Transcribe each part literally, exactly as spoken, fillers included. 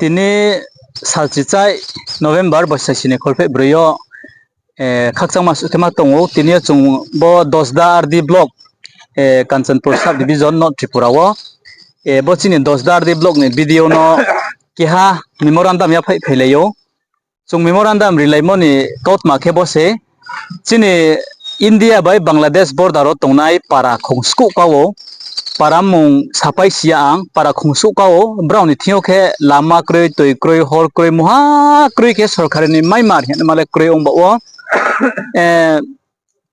Tini salchichai November boisaisi ni kholpheh broi yo, khakchangma suh khe ma tong ou. Tini yo chung bo Dosda R D block, Kanchanpur sub division, North Tripura wo. Bo chini Dosda R D block ni B D O no keha memorandum yaphaih phailai ou. Chung memorandum rilaimo ni kautma khe bo se, chini India bai Bangladesh border wo tongnai para khongskuh ka ou, para mmung sapai si ya ang, para khongskuh ka ou, brao ni thing yo khe lama kroi, toi kroi, hor kroi, mungha kroi khe sorkari ni maima hingma le kroi ong baoh wo.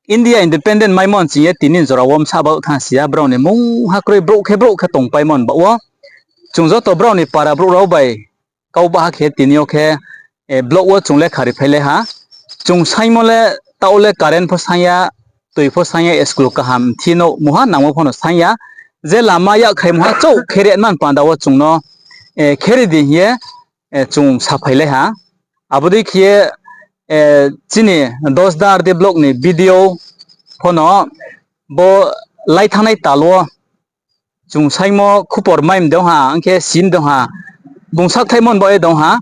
India independent maimo ni ching ye tini jora wo bsa baoh thanng si ya, brao ni mungha kroi, brouh khe brouh khe tongpaimo ni baoh wo. Chung joto brao ni para brouh rao bai kau baha khe tini yo khe block wo chung lekha ri phailai ha. Chung saingmo le taoh le current pho saing ya, toi pho saing ya, school kaham thi nouh mungha nangmo pho no saing ya. Je lama yakkhai mungha chouh khe ri man panda wo chung no khe ri di hing ye chung saphailai ha. Abo dei khe ye chini Dosda R D block ni B D O pho no bo laithanngnai tal wo chung saingmo khupor mai mdong ha, ong khe si mdong ha, bung sakthaihmo ni baoh ye dong ha.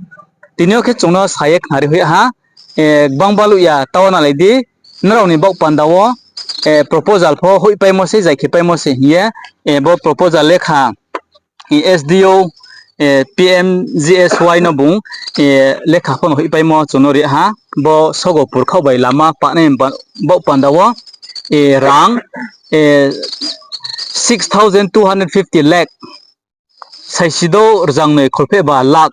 Tini yo khe chung no sa ye khnari hoih ha, gbang baluh ya, taoh nalai di, nrao ni baoh panda wo proposal pho hoihpaimo se, zai khe paimo se hing ye bo proposal lekha S D O, P M G S Y no bung lekha pho no hoihpaimo chung no ri ha. Bo Sogopur khaoh bai lama panai baoh panda wo rang six thousand two hundred fifty lakh, saisi do rzangnoi kholpheh ba lakh,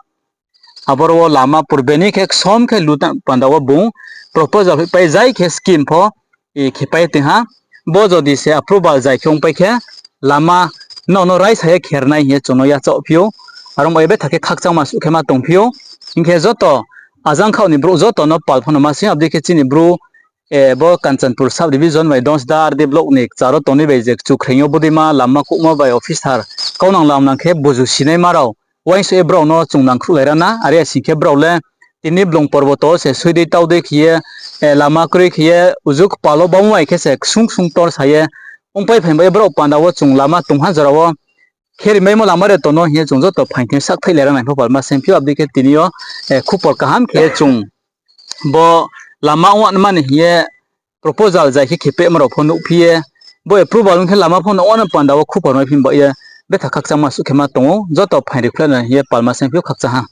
aboro wo lama purbe ni khe ksom khe lu panda wo bung proposal hoihpai zai khe scheme pho khepai tong ha. Bo jodi se approval zai khe ongpai khe lama nrao no raisa ye khe ri nai hing ye chung no yachaoh phi ou. Are ong bai betha khe khakchangma suh khe ma tongphi ou. Hing khe joto ajang khaoh ni brouh joto no pal pho no ma sing, abo dei khe chini bru bo Kanchanpur sub division bai Dosda R D block ni kchar wo tongnai bai je kchukhreing yo bodeima lama kouhmo bai officer kaunang lamnang khe buzu sinaima rao uaingsouh ye brao no chung nangkhruhlai ra na, are ya sing khe brao le tini blung porboto se sui dei tau dei khe ye lama kroi khe ye uju kpal wo bamai khe se ksung ksung tor sa ye ongpai phaing bai ye brao panda wo chung lama tongha jora wo khe rimaimo lama re tong no hing ye chung joto phaing thing sakthaih le ra nai pho palma seng phi ou. Abo dei khe tini yo khupor kaham khe ye chung bo lama ong nma ni hing ye proposal zai khe khe pehma rao pho nuhphi ye, bo approval ong khe lama pho no ong nma panda wo khupor mai phi baoh ye betha khakchangma suh khe ma tong ou. Joto phaing ri khlai nai hing ye palma seng phi ou, khakchang ha.